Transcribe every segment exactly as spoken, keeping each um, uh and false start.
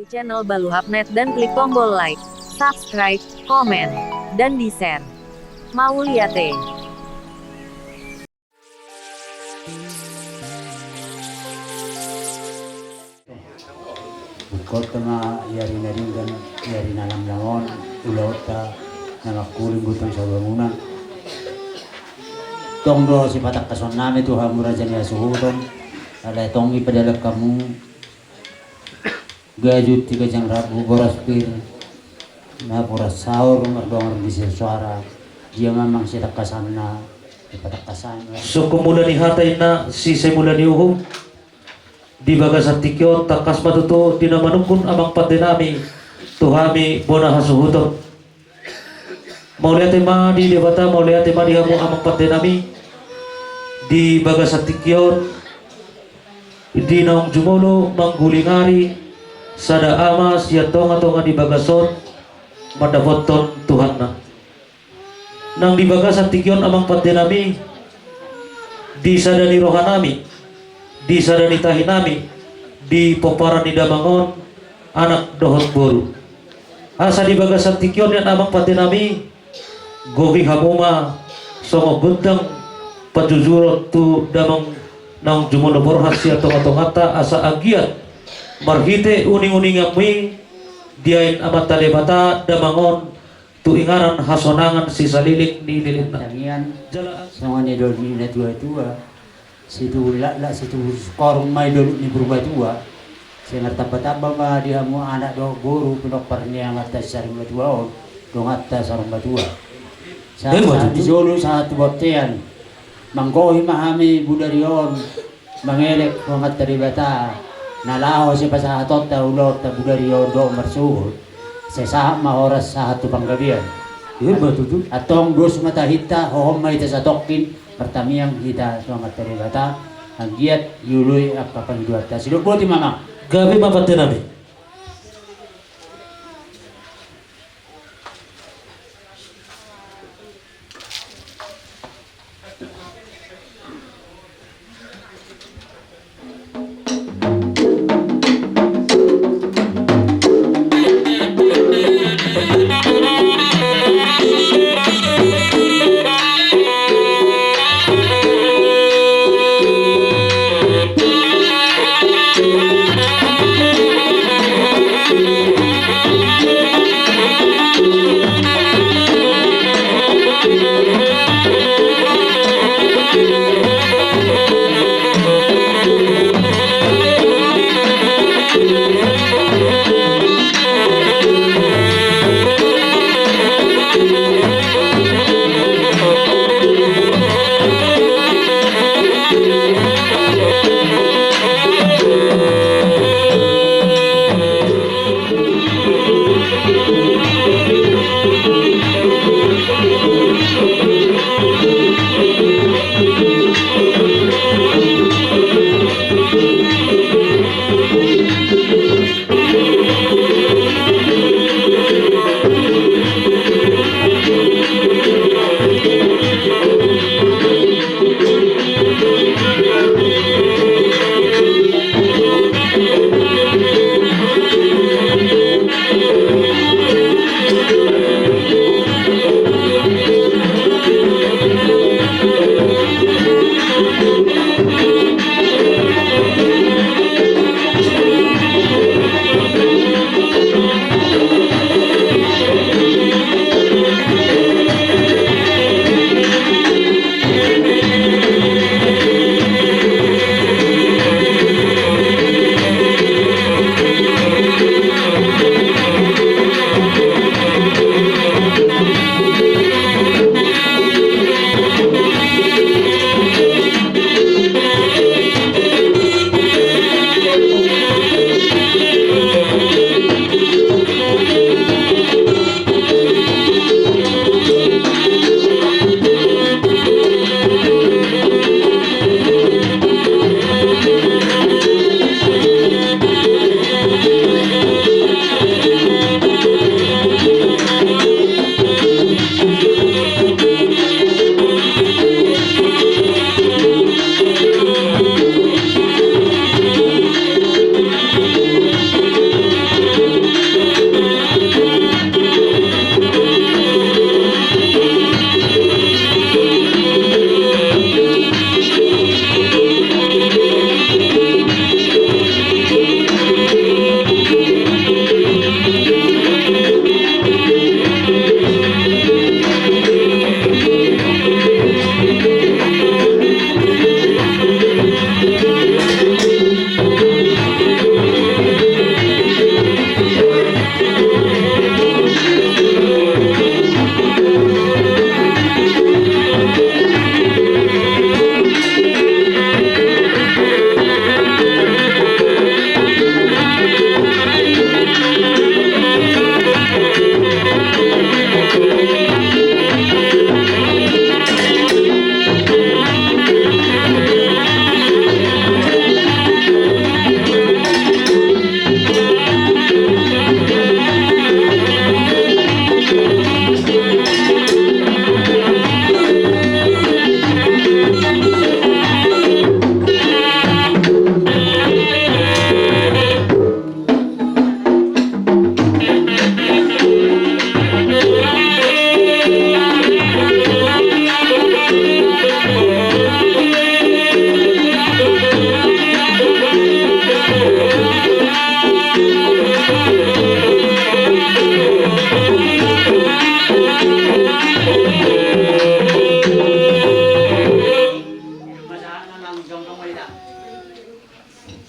Channel Baluhapnet dan klik tombol like, subscribe, komen, dan di-share. Mauliate. Bungkot ma i ari na denggan, i ari na lamlam on, ulaonta na mangkuling gotong sabangunan. Tong do sipatangkasonnami tu hamu raja ni hasuhuton, alai tong i padalan hamu. Gajut di gajang rabu boras pir, na boras saor mardongar di sirsuara, dia mamang sitangkasanna, dipatangkasan. Sungkun mula ni hata inna, sise mula ni uhum. Di bagasan tingki on tangkas ma tutu di na manungkun amang pande nami tu hami bona hasuhuton. Mauliate ma di Debata, mauliate ma di hamu amang pande nami. Di bagasan tingki on, di naung jumolo manggulingari sada ama sian tongatonga ni bagas on mandapothon Tuhanna. Nang di bagasan tingki on amang pande nami, di sada ni roha nami, di sada ni tahi nami, di pomparan ni damang on, anak dohot boru. Asa di bagasan tingki on nian amang pande nami, gohi hamu ma songon gondang panjujuron tu damang naung jumolo borhat sian tongatonganta, asa anggiat marhite uninguninganmu i dibahen Amanta Debata damang on tu inganan hasonangan sisaleleng ni lelengna. Tangiang. Jala songon i dohot ni natuatua, situhul laklak situhul korung ma i dohot ni purbatua. Sai martambatamba ma di hamu anak dohot boru pinompar ni amanta si Sarimbatua on, donganta Sarimbatua. Sahat, eh, sahat di jolo sahat tu bontean. Manggohi ma hami bodari on, mangelek tu Amanta Debata na laho sipasahatonta ulaonta bodari on dohot marsuhut. Sai sahat ma horas sahat tu panggabean. Iya, betul tu. Antong dos ma tahinta, hohom ma hita satongkin, martangiang hita tu Amanta Debata, anggiat dioloi angka pangidoanta. Sidok boti ma, amang. Gabe ma pande nami.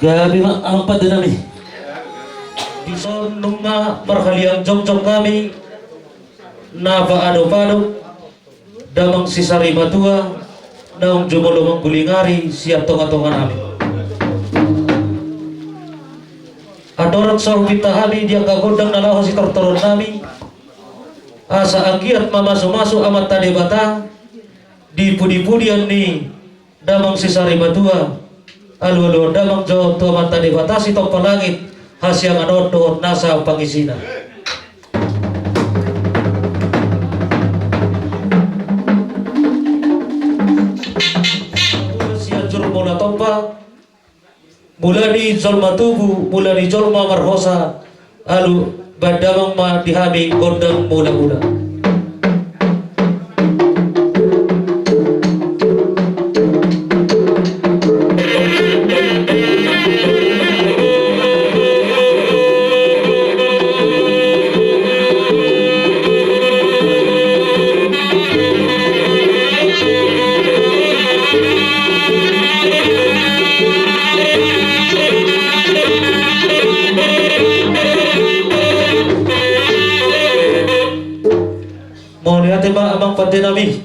Gabe ma amang pande nami. Dison nunga marhaliang jongjong hami na paadop-adop damang si Sarimatua naung jumolo mangguling ari sian tonga-tonga nami. Andorang so hupinta hami di angka gondang na laho sitortoron nami, asa anggiat ma masu-masu Amanta Debata di pudi-pudian ni damang si Sarimatua, alu-aluhon damang jo tu Amanta Debata sitompa langit, hasiangan on dohot nasa pangisina. Sian jur mula tompa, mula ni jolma tubu, mula ni jolma marhosa, alu baen damang ma di hami gondang mula-mula. Mauliate ma amang pande nami.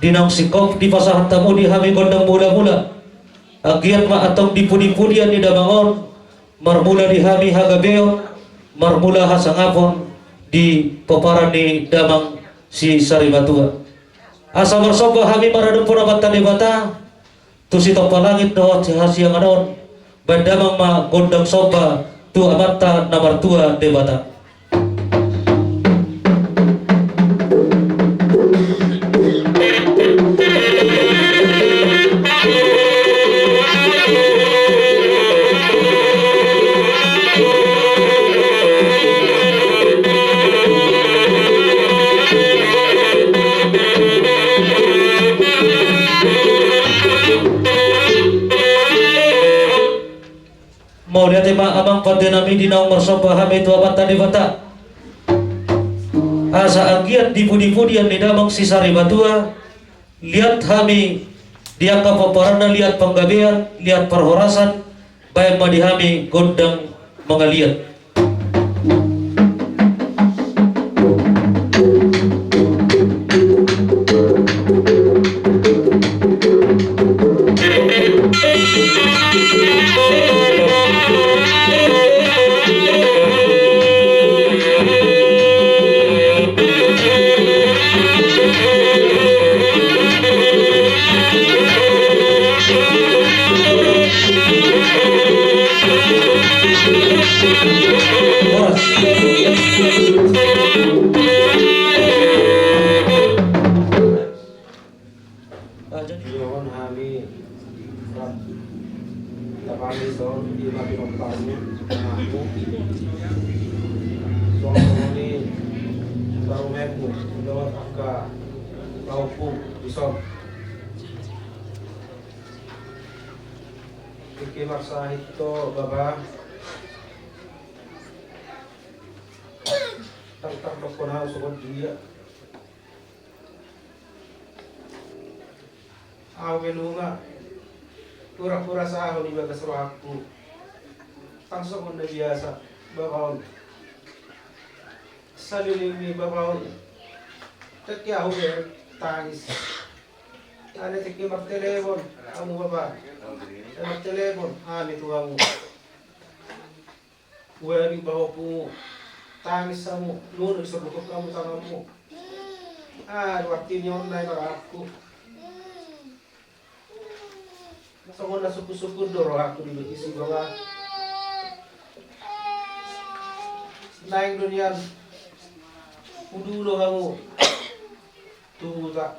Di naung singkop dipasahat hamu di hami gondang mula-mula. Anggiat ma antong di pudi-pudian ni damang on, marmula di hami hagabeon, marmula hasangapon di pomparan ni damang si Sarimatua. Asa marsomba hami maradophon Amanta Debata tu sitompa langit dohot hasiangan on, baen damang ma gondang somba tu Amanta na martua Debata. Mauliate ma amang pande nami di naung marsomba hami tu Amanta Debata. Asa anggiat di pudi-pudian ni damang si Sarimatua, liat hami di angka pomparanna, liat panggabean, liat parhorasan, baen ma di hami gondang mangaliat. Jadi, dohon hami rap, tapami son di mati nompamu, anakmu. Suang songoni parumaenmu, dohot angka pahompu di son. Tingki marsahit do bapa. Tangtang dokkon au songon dia. Au pe nunga hura-hura sahon di bagas rohangku. Tang songon na biasa bapa on. Saleleng ni bapa on, tingki au pe tangis. Alai tingki martelepon hamu bapa. Martelepon hami tu hamu. Uabi pahompumu, tangis hamu, nunu disorbukhon hamu tanganmu. Ah, di waktu ni on naeng rohangku. Songon na sungkun-sungkun do rohangku di bagi si bapa. Naeng do nian hudulo hamu tu huta.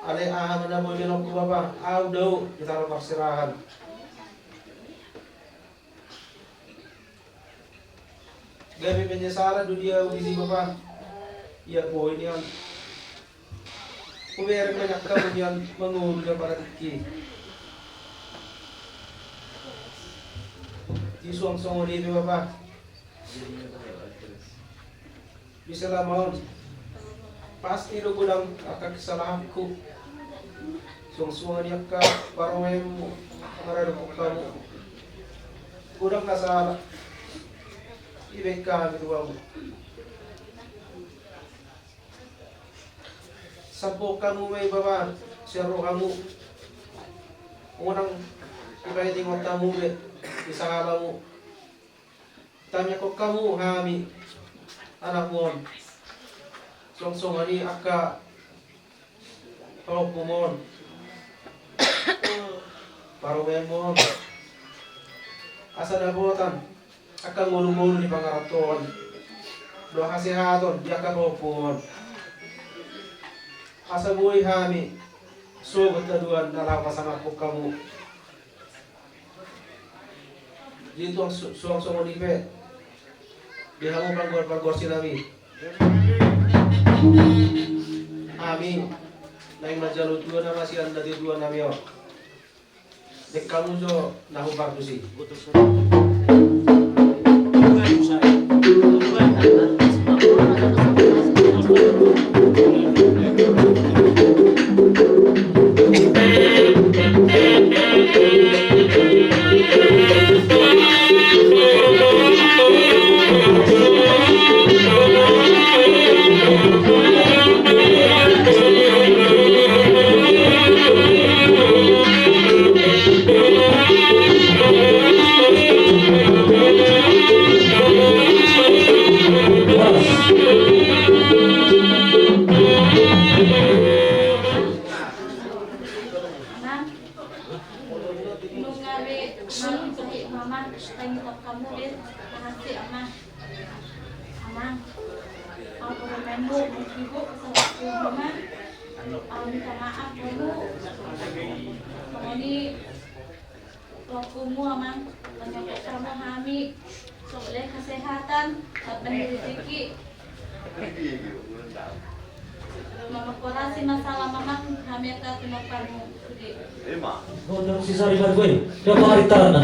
Alai aha ma na boi baenonku bapa, au dao di tano parserahan. Gabe penyesalan do di au disi bapa. Ia boi nian hubereng ma nian hamu nian mangolu na pada tingki. Di suang songon i pe bapa. Di selama on pasti do godang angka kesalahanku. Suang-suang ni angka parumaenmu. Maradophon hamu, godang na sala dibahen hami tu hamu. Sampuhon hamu ma i, Bapa, sian rohamu. Unang dipaingot hamu be di sangap hamu. Tangiangkon hamu hami, anakmu on, songon i angka pahompumu on, parumaenmu on, asa dapotan angka ngolu-ngolu ni pangarantoan dohot hasehaton di angka pahompumu on, asa boi hami sogot haduan na laho pasangaphon hamu. Jadi suang, suang songon i pe, di hamu panggual-panggual sinami, hami naeng manjalo tua nama sian natuatua nami on. Dengkamu jo na hupardusi. Nunga be malum sahit mama, tangi tong kamu be, makasih ama. Amang, au parumaenmu, mungkin ibu, salah satu mama, au minta maaf dulu. Moni, waktumu amang, menyokong kamu hami, soalnya kesehatan, tambah rezeki. Mama korasi masalah mamang hami angka tinomparmu sude. Gondang si sari margoi, ya pahari tarana.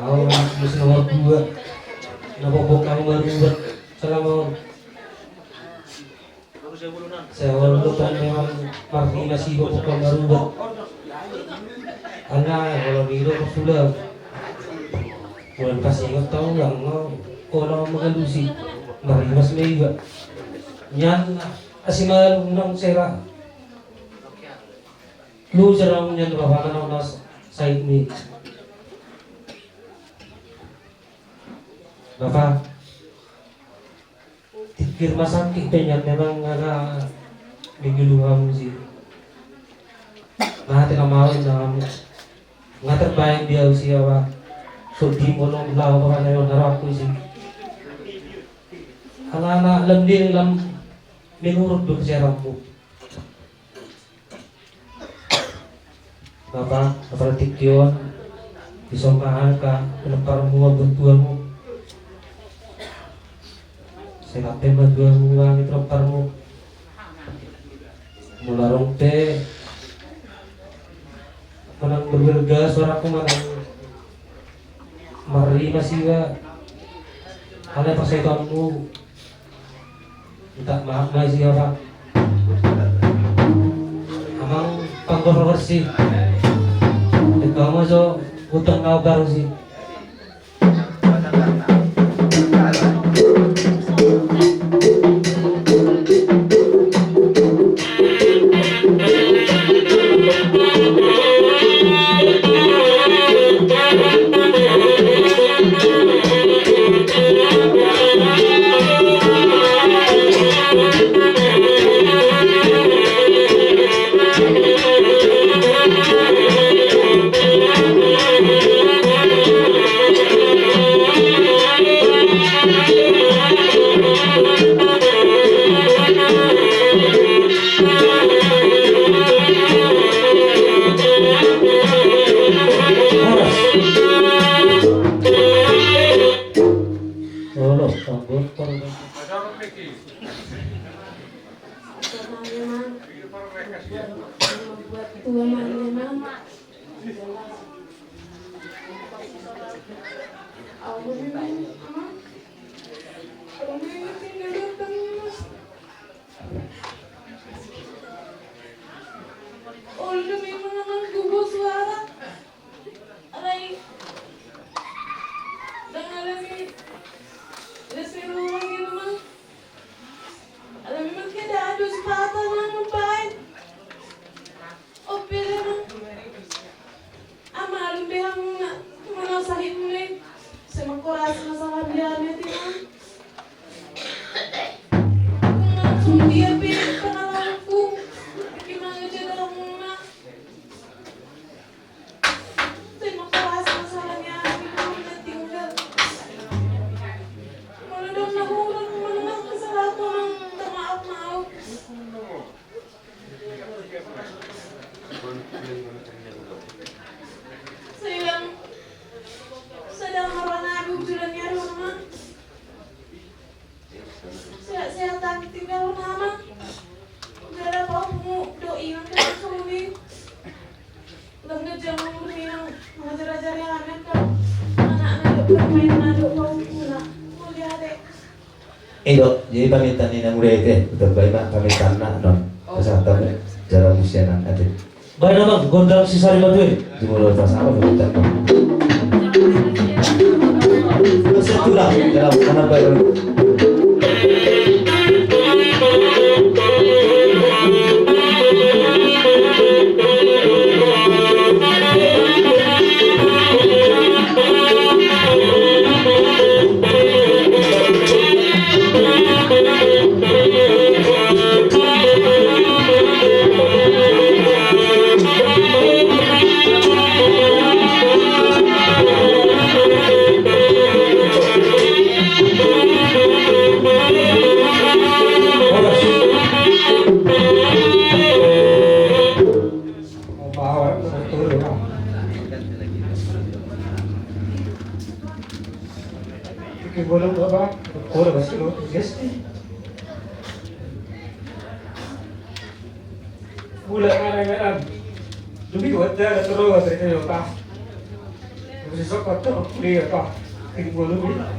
Au, musim nomor dua. Napa bokang baru buat selama. Saya awal lupa memang marti masih bokang baru buat. Karena kalau di itu sudah. Bulan pas ingat tahu nggak mau. Kalau mengalusi marti mas mega. Nyan asi malu nang sera. Lu jarang nyan bapak nang nas said ni. Bapa, tingkir masakit pe nian memang nga, nga di gulu hamu si. Nga tena mau na hamu. Nga terbayang dia usia wa. So di mono lao bapa na yon harapu si. Anak-anak lam di lam menurut do siaranku. Bapa, apala tingki on, di son ma angka pinomparmu, amangboru tuamu. Sai lam pe ma tuamu, nang pinomparmu. Molo adong pe manang berberga suaraku manang marrimas iba. Alai pasahitonmu. Minta maaf ma isi apa. Amang panggor bersih. Dengkau ma jo utang nau baru si. Tua ma memang. Au memang, Amang. Au memang tinggal datang, Mas. Olo memang, Amang, gogo suara. Alai ndang alani las ni roha, Amang. Alai memang keadaan do sipata, Amang, mambaen. Ope, Amang. Amalum be, Amang, na manang sahit mulai. Sai mangkorasi masalah biar meti, Amang. Langsung dia pe pengalamanku. Gimana cara, Amang, na? Terima kasih masalahnya, aku belum tinggal. Molo dong na hurang menengah kesalahanku, Amang, minta maaf, maaf. Sedang, sedang merana aku jalannya rumah. Sehat-sehat, Amang, tinggal, Amang. Udah ada apa, Amang? Doi, Amang, suami. Lam ngejang, Amang, Amang, mengajar-ajar yang anak, kan. Anak-anak, dokter, main anak, Amang, pula. Mau lihat, dek. I do, jadi paminta ni na mula i, eh, betul baik, Mak, paminta na, non. Kesehatan, jalan usia, nan, ate. Baen, Amang, gondang si sari matu i. Jumolo ta sama, jumolo ta sama. Terus satu dah, dalam, mana baik. Oke, boleh, Bapak. Boleh, Mas, lo, yes, nih. Boleh, mana, mana? Lebih kuat, ya, ada terus, ada terus, Pak. Lebih sesok, Pak, tuh, boleh, ya, Pak. Ini boleh, boleh.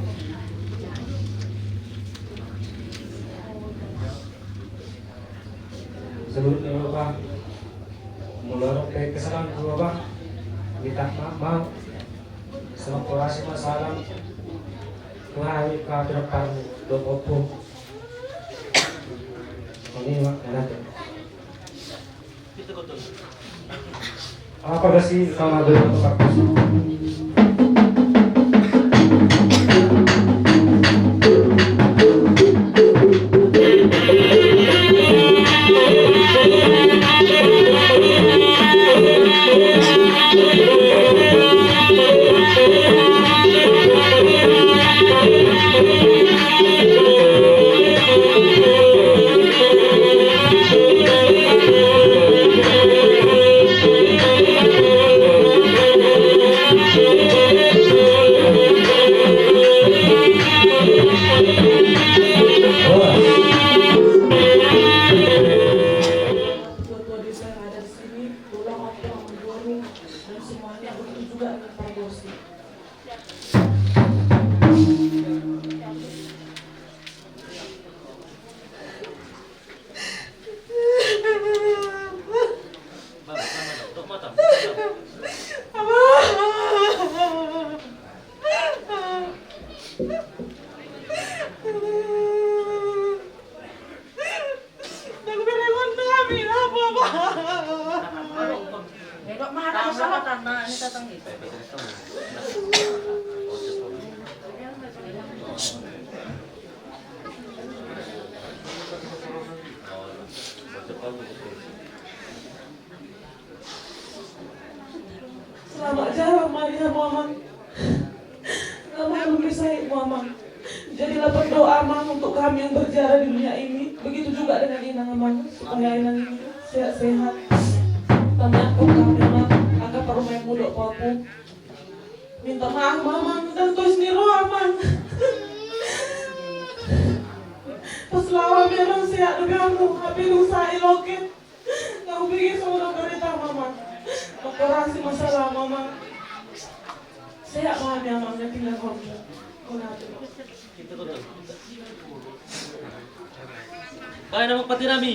Sebelumnya, Bapak, molo adong pe kesalahanku, Bapak, minta maaf, Bang. Sama kurasi masalah. Kurang kafir parmu, do opo. Ini, Mak, enak. Apa kasih sama dengan tempat kosong? Ketua-ketua desa yang ada di sini, tolong, Om, tolong mendorong dan semuanya, begitu juga dengan Pak Bosi. Selamat jalan, Maria, Mama. Selamat berpisah, Mama. Jadilah pendoa, Amang, untuk kami yang berziarah di dunia ini. Begitu juga dengan Inang, Amang, supaya Inang ini sehat-sehat. Kami akan kami, Amang, akan perumah yang mudok, Papu. Minta maaf, Amang, dan tuis ni roha, Amang. Selama memang sehat dope hamu, hape dung sahat i loket. Na hubege songon on berita, Amang. Operasi masalah, Amang. Sehat ma hami, Amang, na tinggal hamu. Baen, Amang, pati nami.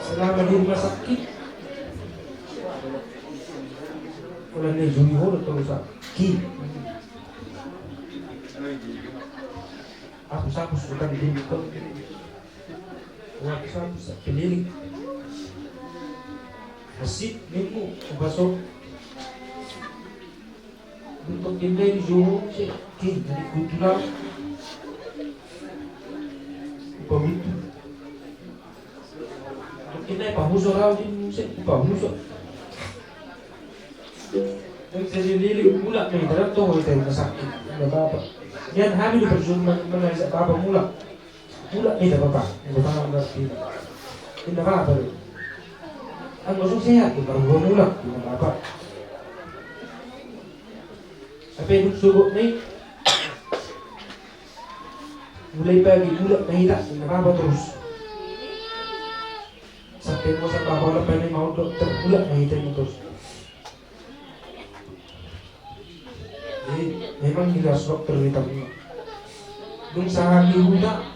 Selama di rumah sakit, kalau ni juri ho do tolu sakit. Hapus-hapus utang di rumah. Hapus-hapus keliling. Masih minggu, hapus-hapus. Untuk tindai di Jowo, se, ki, dari kutulang. Upa butuh. Untuk tindai pahuso rau di, se, upa huso. Dan saya dililing mulak nih, dalam toko itu rumah sakit. Ada apa-apa. Nian hami di perjuangan mana bisa apa-apa mulak. Mulak, inda apa-apa. Inda apa-apa, berarti. Inda apa-apa do. Anggo so sehat do, baru gua mulak. Inda apa-apa. Tapi dung sogot ni, mulai pagi mulak na hita, inda apa-apa terus. Sampai mau sampai apa, apa ni mau dokter, mulak na hita terus. Jadi memang jelas dokter di tamu. Dung sahat di huta,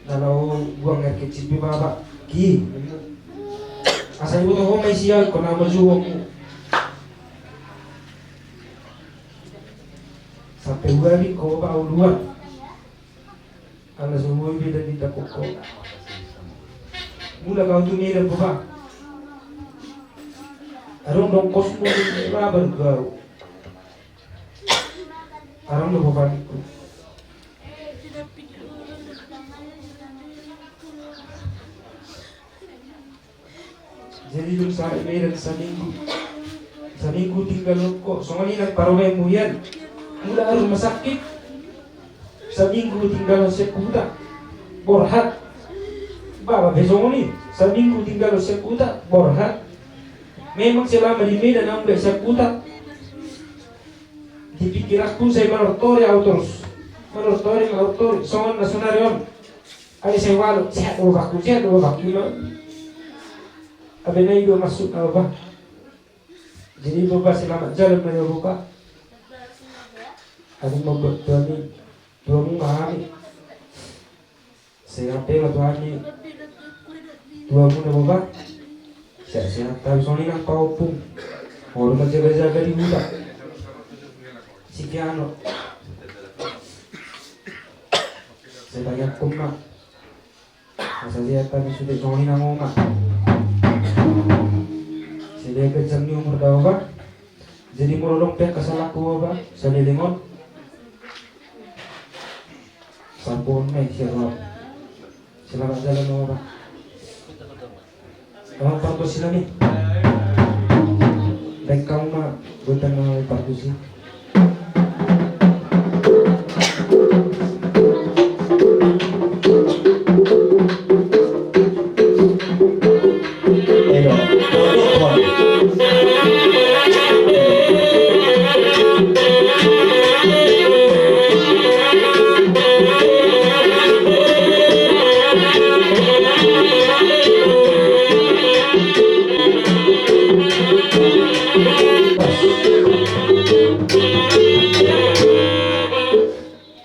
na laho buang air kecil pe baba. Ki. Asa iboto ho ma i sian, kona ma juhongmu. Sampai huabi ko ba uluan. Ala so boi be daging takokko. Mulak au tu Medan, boba. Adong do kosmu, ra baru gau. Adong do boba ningku. Jadi dung sahat i Medan saminggu. Saminggu tinggal ho, songon i nang parrohamu hian. Mulak rumah sakit. Saminggu tinggal ho sian huta. Borhat. Baba pe songon i. Saminggu tinggal ho sian huta. Borhat. Memang selama di Medan au mulak sian huta. Di pikiranku sai manortori au terus. Manortori, manortori. Songon na sonari on. Ai sai ualu, sehat do bapakku, sehat do bapakku, no. Abe na i do maksudna, bapa. Jadi, bapa, selamat jalan ma i, bapa. Agung mambuat tu hami, tuamu ma hami. Sehat pe ma tu hami, tuamu na, bapa. Sehat-sehat, tapi songon i nang paompung. Molo manjaga-jaga di huta. Si Kiano. Sai tangiangkon ma. Asa sehat hami sude songon i nang oma. Sai dia ganjang ni umur da, bapa. Jadi molo adong pe angka salahku, bapa, saleleng on, sampuon ma i sian roham. Selamat jalan ma, bapa. Amang pargonsi nami. Baen hamu ma gondang nami, pargonsi.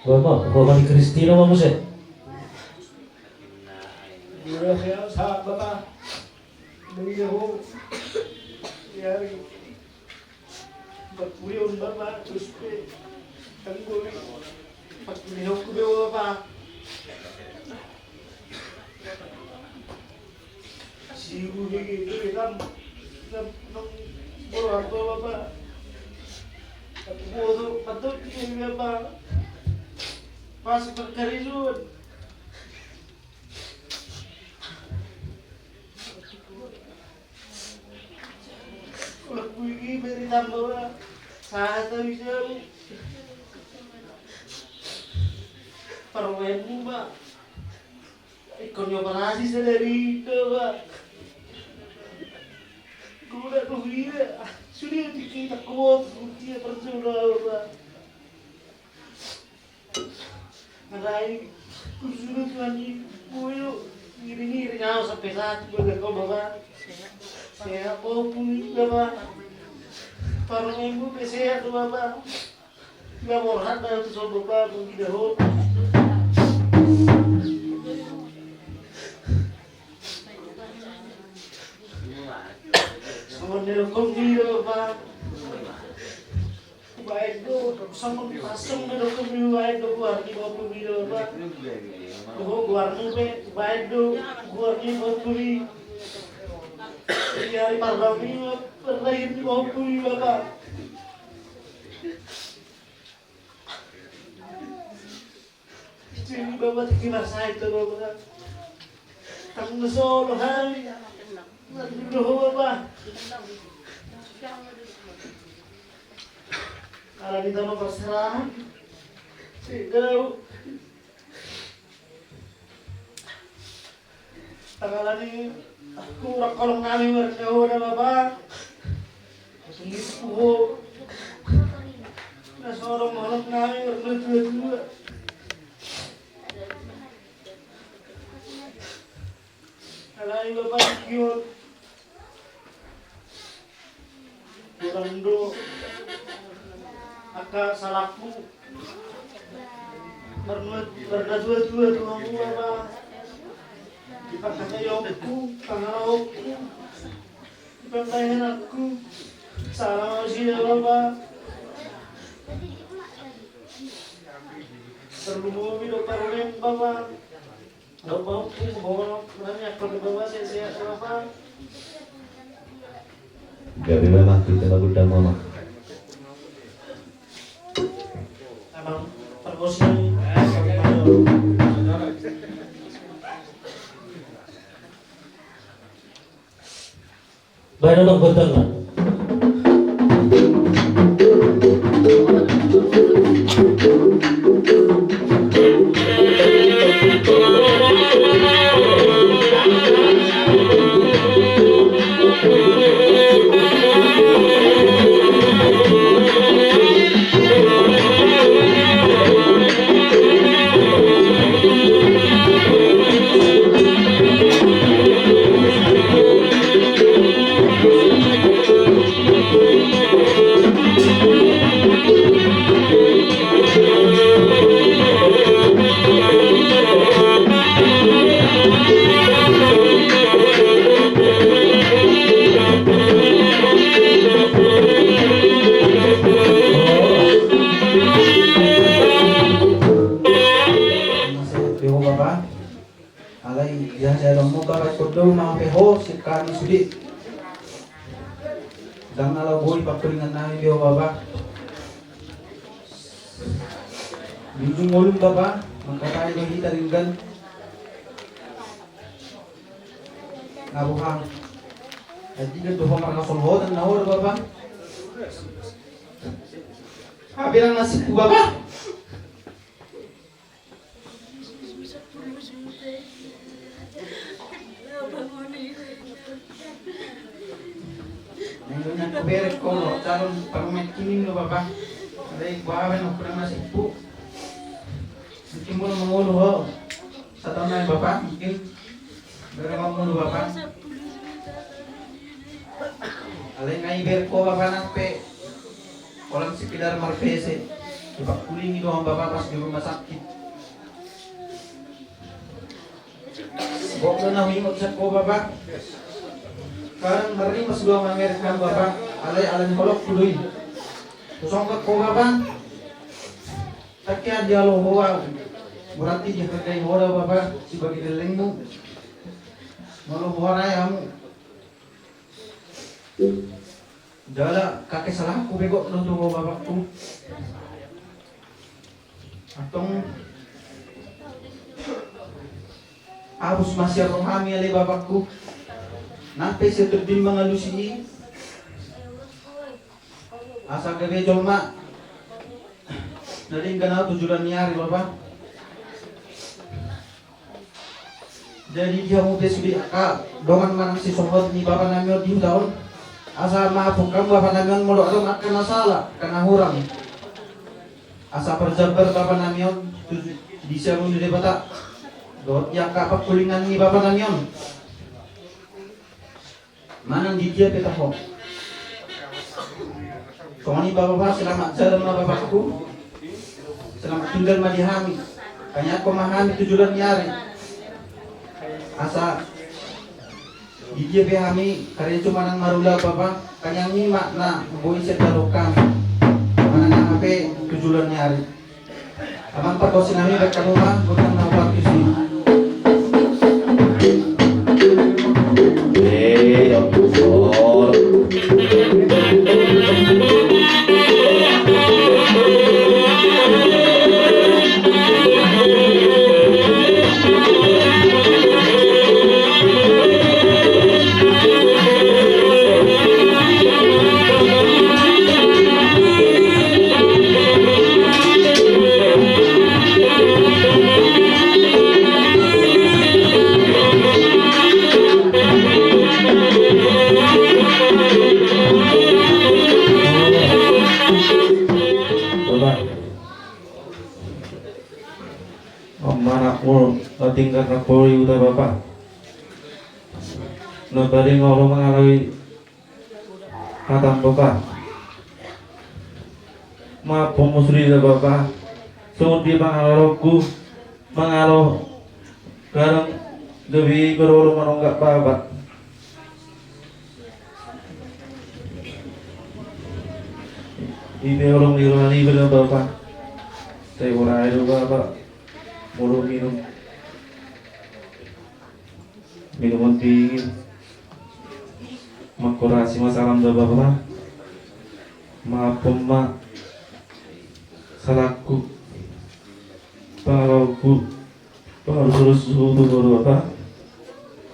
Mama, mama ni Kristina, mama se. Bapa, dari ho, ya, bakuyun bapa, terus pe tanggul, bakuyun ku be bapa. Siu higi tu hitam, hitam nang boro harto bapa. Tapi bodo patut dia bapa. Pas berkari sun. Ulang kuigi beri tambah lah. Sahat habis jauh. Parmainmu, Pak. Ikon nyo parasi sadari do, Pak. Guna do hira. Sudah dikita kuat, dia percuma, Pak. Alai, kusuruh Tuhan i, boyo, ngiring-ngiring au sampe sahat, bapa, bapa. Sehat, bapa, bapa. Parmainmu pe sehat, bapa. Ia borhat dah tu so bapa, mungkin dah ho. Songon na dohonon ni bapa. Baen do, songon pasong na dohonon ni baen do goar ni bapa ni bapa. Dohot goarmu pe, baen do goar ni bapa ni. Di ari pardaon ni, parlahir ni bapa ni bapa. Jadi bapa tingki marsahit do bapa. Tang na solo hami. Nandung do ho bapa. Ala ni tano parserahan. Sidau. Tangalani, aku rakolong nami marnyawa na bapa. Sungit ku ho. Na sorong holong nami marnyawa tua-tua. Alai bapa kion. Kurang do angka salahku. Marnua-, marnatua-tua tu hamu bapa. Di pangkataion ku, pangalaho ku, di pangkahian ku. Salah ma sida bapa. Terlumobi do parmain bapa. Gabe ma, tu tena godang mama. Baen ma godangna. Alai, ia, ia, domu bapa, ikon do ma pe ho, sian hami sude. Ndang na laho boi pangkolingan nami be ho bapa. Di ujung ngolum bapa, mangkatai do hita denggan. Na boha. Andigan do ho marhasolhotan na ho do bapa. Hape ndang nasibku bapa. Nang na kuberek ho calon parmain kining do bapa. Alai boha be na hurang nasibku. Mungkin molo mangolu ho. Sataon nai bapa mungkin. Bere mangolu bapa. Alai nunga iberek ho bapa nang pe. Holan sekedar mar-WC. Dipangkulingi dohot bapa pas di rumah sakit. Pokokna na huingot sian ho bapa. Kadang marrimas do au mamereng hamu bapa. Alai ala ni holongku do i. Husonggot ho bapa. Tangkian dialo ho au. Berarti dihargai ho do bapa sebagai lelengmu. Molo ho rae hamu. Jala kakesalahanku pe gok do tu ho bapakku. Antong abus ma sian rohami ale bapakku. Nang pe sian tondin mangalusi i. Asa gabe jolma na denggan au tu joloan ni ari bapa. Jadi di hamu pe sude angka dongan manang sisongot ni bapa nami on di huta on. Asa maafhon hamu bapa nami on molo adong angka na sala, angka na hurang. Asa parjambar bapa nami on tu di siamun ni Debata. Dohot di angka pangkulingan ni bapa nami on. Manang di dia pe taho. Songon i bapa, selamat jalan ma bapakku. Selamat tinggal ma di hami. Tangiangkon ma hami tu joloan ni ari. Asa di dia pe hami karejo manang marula bapa, tangiangi ma na boi sian jaloon hami. Manang aha pe tu joloan ni ari. Amang pargonsi nami, baen hamu ma gondang na hupartusi. Manakmul na tinggal na poli uta bapa. Na paling olo mangaloi hatam bapa. Maaf pomo sudida bapa. Songon dia mangalolongku mangalo. Kadang lebih berolo manonggak bapa. Ini orang di rumah ini benar bapa. Saya orang itu bapa. Mulu minum. Minuman dingin. Mangkorasi ma salam da bapa. Maafhon ma salangku. Pangalolongku. Pangalusi-alusi tu ho do bapa.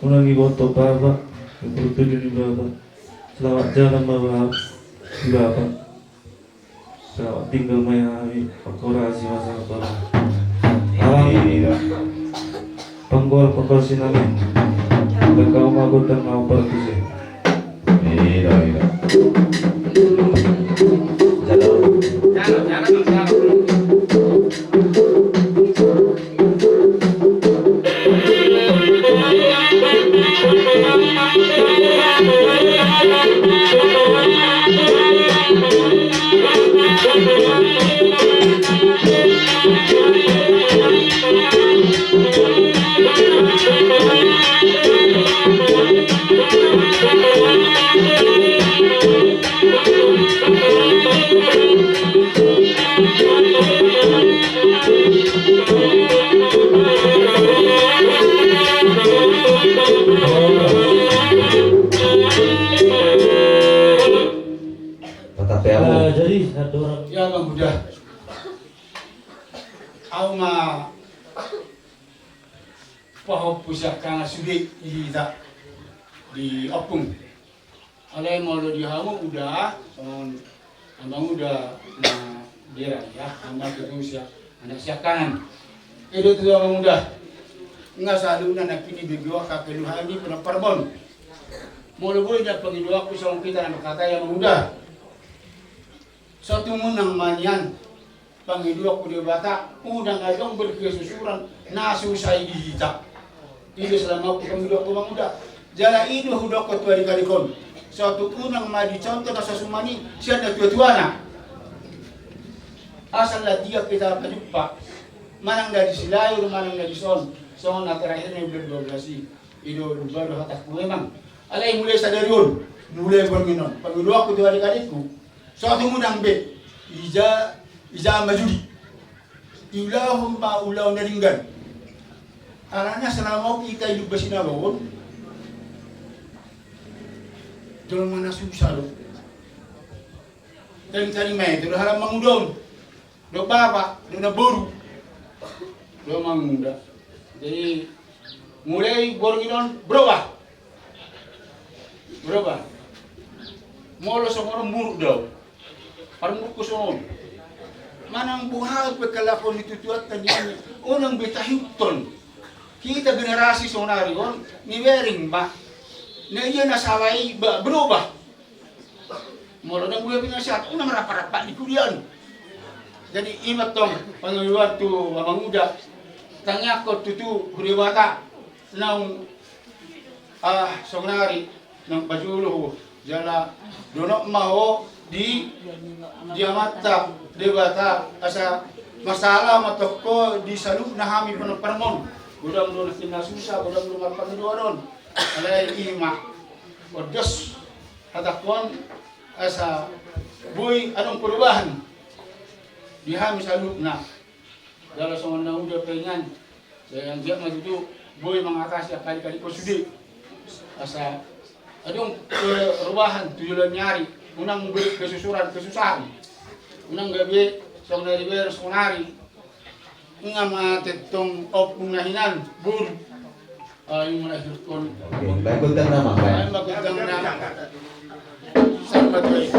Unang diboto bapa. Diboto ni bapa. Selamat jalan ma bapa. Di bapa. Selamat tinggal ma hami, mangkorasi ma salam bapa. Alang. Iya. Panggol, panggol sinami. Lekau ma gondang na hupartusi. Iya, iya. Jalo. Jalo, jalo, jalo. Jadi satu orang. Ya, Bang Buda. Au ma pahompu siangkangan sude di hita di ompung. Alai molo di hamu uda, songon amang uda na dera ya, amang tutu sia, anak siangkangan. Edo tu amang uda. Nga saluhutna nangkin i bege on angka keluhan ni pinompar on. Molo boi na pangidoanku songon hita na marhatai amang uda. So tung unang ma nian pangidoanku Debata, unang adong berkesusuran na susah i di hita. I do selama au pangidoanku amang uda. Jala i do hudokkon tu adik-adik on. So tung unang ma dicontoh na so suman i sian na tua-tuana. Asa lam dia hita pajumpa. Manang na di Silayo, manang na di son. Songon na terakhir na bulan dua belas i. I do, i do baru hatangku memang. Alai mulai sadari on, mulai borngin on, pangidoanku tu adik-adikku, so tung unang be ija, ija ma judi. Diulahon ma ulaon na denggan. Alana selama on hita hidup di sinaga on, jolma na susa do. Tarima-tarima i tu do halak manguda on. Dohot bapa, dohot namboru, dohot manguda. Jadi mulai borngin on berubah. Berubah. Molo songon on muruk do au. Parmurukku songon on. Manang boha pe kalakuan ni tuatuanta nian, unang be tahiuthon. Hita generasi saonari on, nibereng ma. Na ia na sala i ba berubah. Molo na muda pe na sehat, unang rap-rap di kuliah on. Jadi i ma tong pangidoan tu amanguda. Tangiangkon tutu tu Debata naung, ah, saonari naung pajolo ho, jala donok ma ho di, di Amanta Debata asa marsala ma tong ho di saluhutna hami pomparanmon. Godang do na susa, godang do na pangidoan on. Alai i ma, ondos hatangkon asa boi adong perubahan di hami saluhutna. Jala songon na uda pe nian, sai anggiat ma tutu boi mangatasi angka adik-adik on sude. Asa adong perubahan tu joloan ni ari, unang be kesusuran, kesusahan. Unang gabe songon na dibereng saonari. Nunga ma tentong ompung na hinan boru. Ai mulai hirkon. Oke, baik, gondang nama, baik. Ai ma gondang nama. Sambat, baik.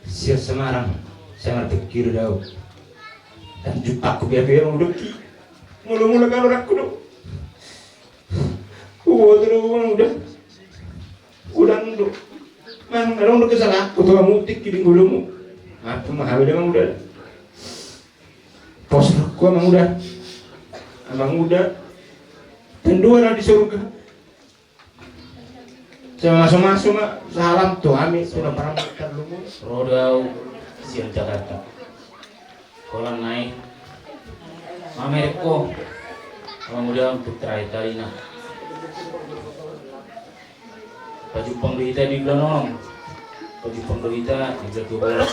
Sian Semarang, Semarang tingki do au. Ndang jumpangku be au, be au mangudahon. Molo-molo anggo rohangku do. Huboto do manguda. Godang do. Manang adong do kesalahanku tu hamu tingki di ngolumu. Ampun ma hamu da manguda. Pos rohangku manguda. Manguda. Tandua na di surga. Sai mamasu-masu ma salam tu hami, tu na parang tarlumobi. Ro do au sian Jakarta. Holan nai mamereng ho, manguda, putra i talina. Pajumpang do hita di bulan onom. Pajumpang do hita di bulan dua belas.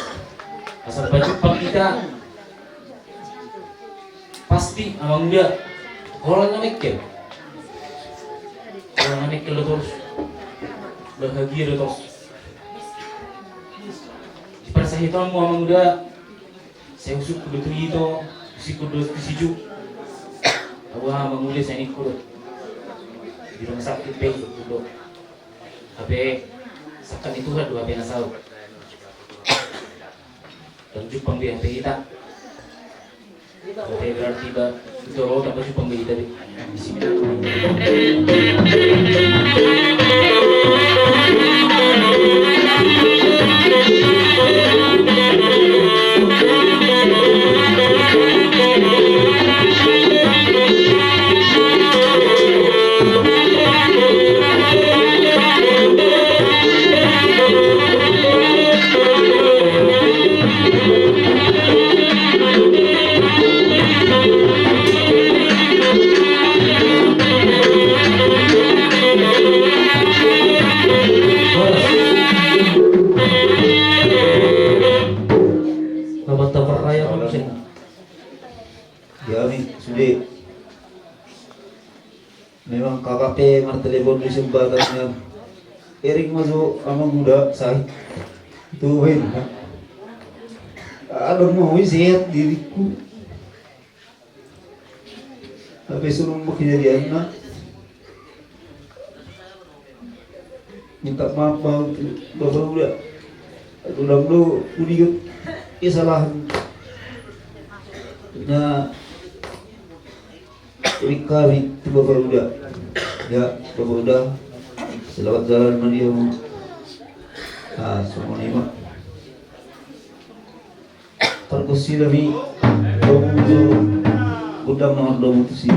Asal pajumpang hita. Pasti, amanguda, holan na mengkel. Holan na mengkel do torus. Bahagia do torus. Di parsahitonmu, amanguda, sai husungkun do tu ito, husungkun do tu si Ju. Au, amanguda, sai ningku do. Di rumah sakit pe husungkun do. Hape sangkap ni Tuhan do hape na saut. Ndang jumpang be hape hita. Hape berarti ba, itu ro, ndang jumpang be hita be. Bismillah. Selamat berraya, Bang Hussein. Ya, Ami, sude. Memang kakak pe martelepon di jembatan nian. Ering ma jo amanguda, sai. Itu baen. Adong ma ho i sehat diringku. Hape songon on ma kejadianna. Minta maaf ma au tu bapa uda. Ulang do huingot. Ia salah. Na, ringkami tu Bapa Uda. Ya, Bapa Uda. Selamat jalan ma di hamu. Ah, songon i ma. Pargonsi nami, domu tu, gondang ma domu tusi.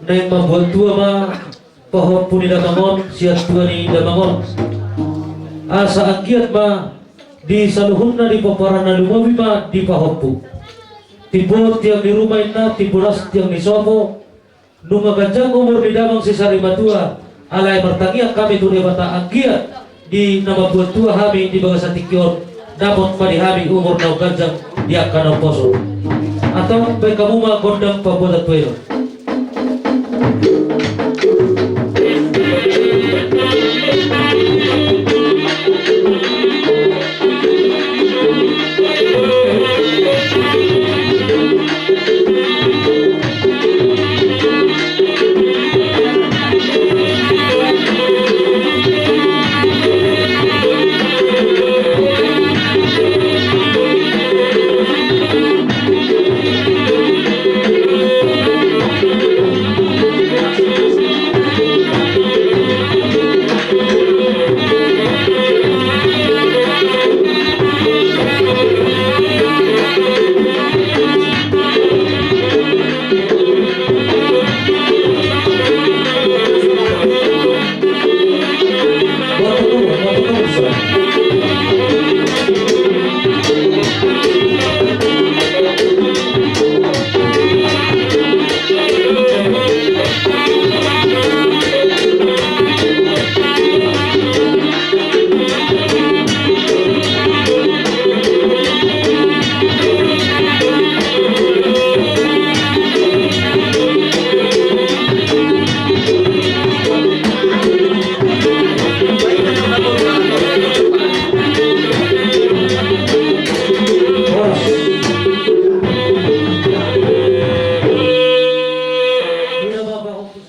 Naeng mambuat tua ma pahompu ni damang on sian tua ni damang on. Asa anggiat ma di saluhutna di pomparan na lumobi ma dipahompu. Timbo tiang ni ruma inna, timbo las tiang ni sopo. Nunga ganjang umur ni damang si sarimatua. Alai martangiang hami tu Debata anggiat di na mambuat tua hami di bagasan tingki on, dapot ma di hami umur naung ganjang di angka naung poso. Antong baen hamu ma gondang pambuatan tua i.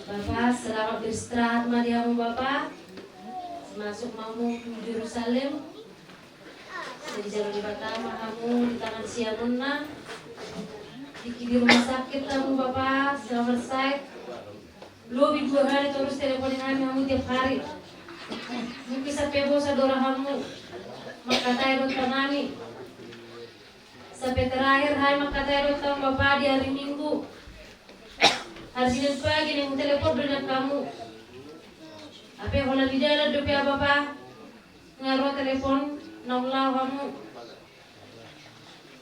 Bapa, selamat beristirahat ma di hamu Bapa. Masuk ma hamu tu Jerusalem. Sai dijalo Debata ma hamu di tangan siamunna. Tingki di rumah sakit hamu Bapa, selama sakit. Lobi dua hali torus teleponi nami hamu tiap hari. Mungkin sampe bosan do ra hamu mangkatai dohot hami. Sampe terakhir hami mangkatai dohot hamu Bapa di hari Minggu. Hari Senin pagi naeng telepon do nian hamu. Hape holan di dalan dope Bapa. Nga ro telepon naung laho hamu.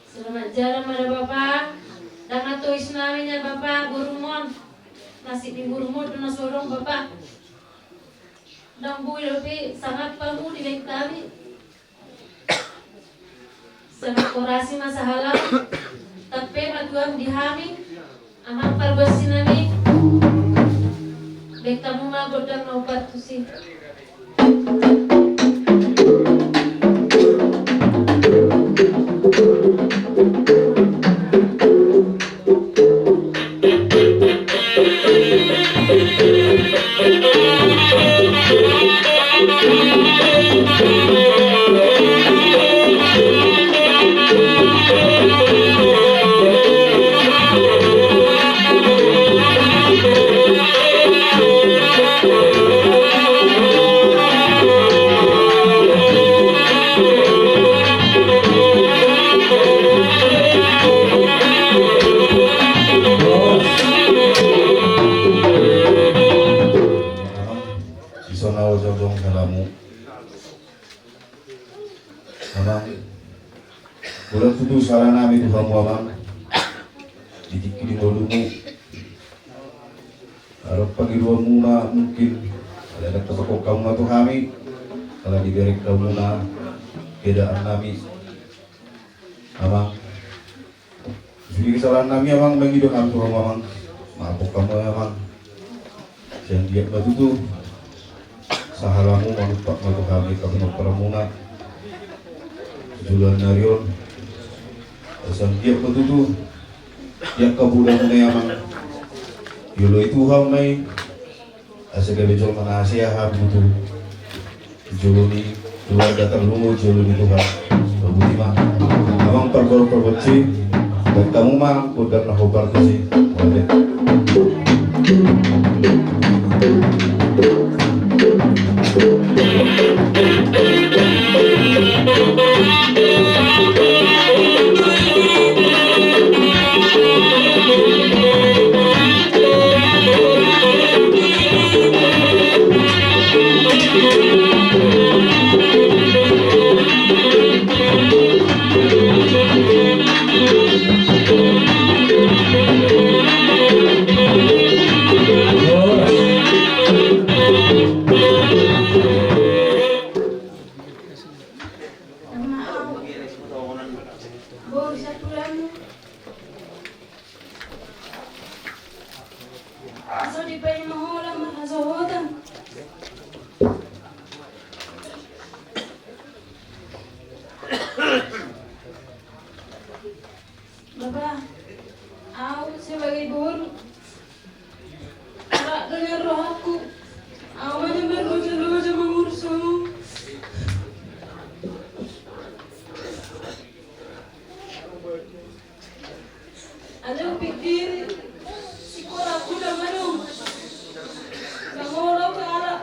Selamat jalan ma da Bapa. Ndang na tois nami nian Bapa, borum on. Nasib ni borum on do na so adong Bapa. Ndang boi dope sangap hamu dibaen hami. Sangap horasi ma sahalak. Tampe ma Tuhan di hami. Amang pargonsi nami, baen hamu ma gondang na upartusi. Di son au jabong salamu. Amang, molo tutu sala nami tu hamu Amang, di tingki di ngolumu, Pangidoanmuna mungkin, ala dang tapahophop hamu ma tu hami, ala dibereng hamuna keadaan nami, Amang. Sude kesalahan nami, Amang, mangido hami tu hamu, Amang. Maaf hamu, Amang. Sai anggiat ma tutu sahalakmu manumpak ma tu hami angka pinomparanmuna tu joloan ni ari on. Sai anggiat ma tutu di angka podamuna i, Amang, dioloi Tuhan ma i. Asa gabe jolma na hasea hami tutu. Jolo ni keluarga tarlumobi jolo ni Tuhan. Boti ma. Amang parboru pargonsi. Baen hamu ma gondang na hombar tusi. Mauliate. Boru Sapuran. Aso dipaima holan marhasohotan. Bapa, au sebagai boru, rap do nian rohangku. Au ma nian marlojaloja mangurus hamu. Alai hupikiri, sikolangku ndang adong. Ndang olo au halak.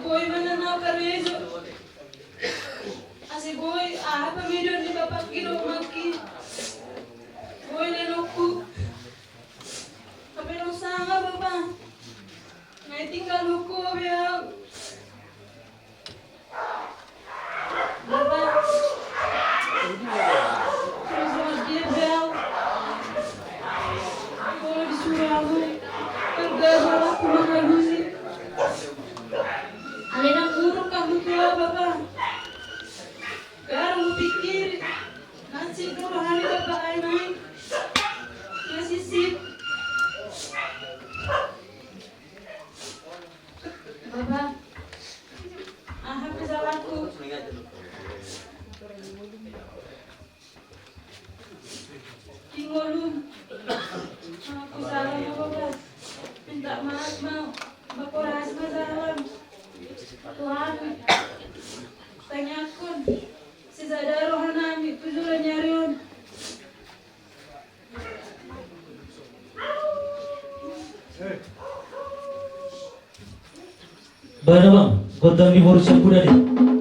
Boi ma nian au karejo. Asa boi, aha pamidon ni bapangki dohot amangki? Boi lenongku. Hape ndang sanga, Bapa. Nga tinggal huku be au. Bapa, terus dia bel. Kalau disuruh aku kerja, aku menghalusi. Alai ndang uruk hamu tu au, Bapa. Garang hupikiri, mansai do roha ni Bapa ai, Mai. Masisip. Bapa, aha pe salangku? Di ngolum. Aku salah ma, Bapa. Minta maaf ma au. Bakorasi ma salam. Tuhan, tangiangkon, sisada roha nami tu joloan ni ari on. Baen, Amang, gondang ni boru Sapuran i.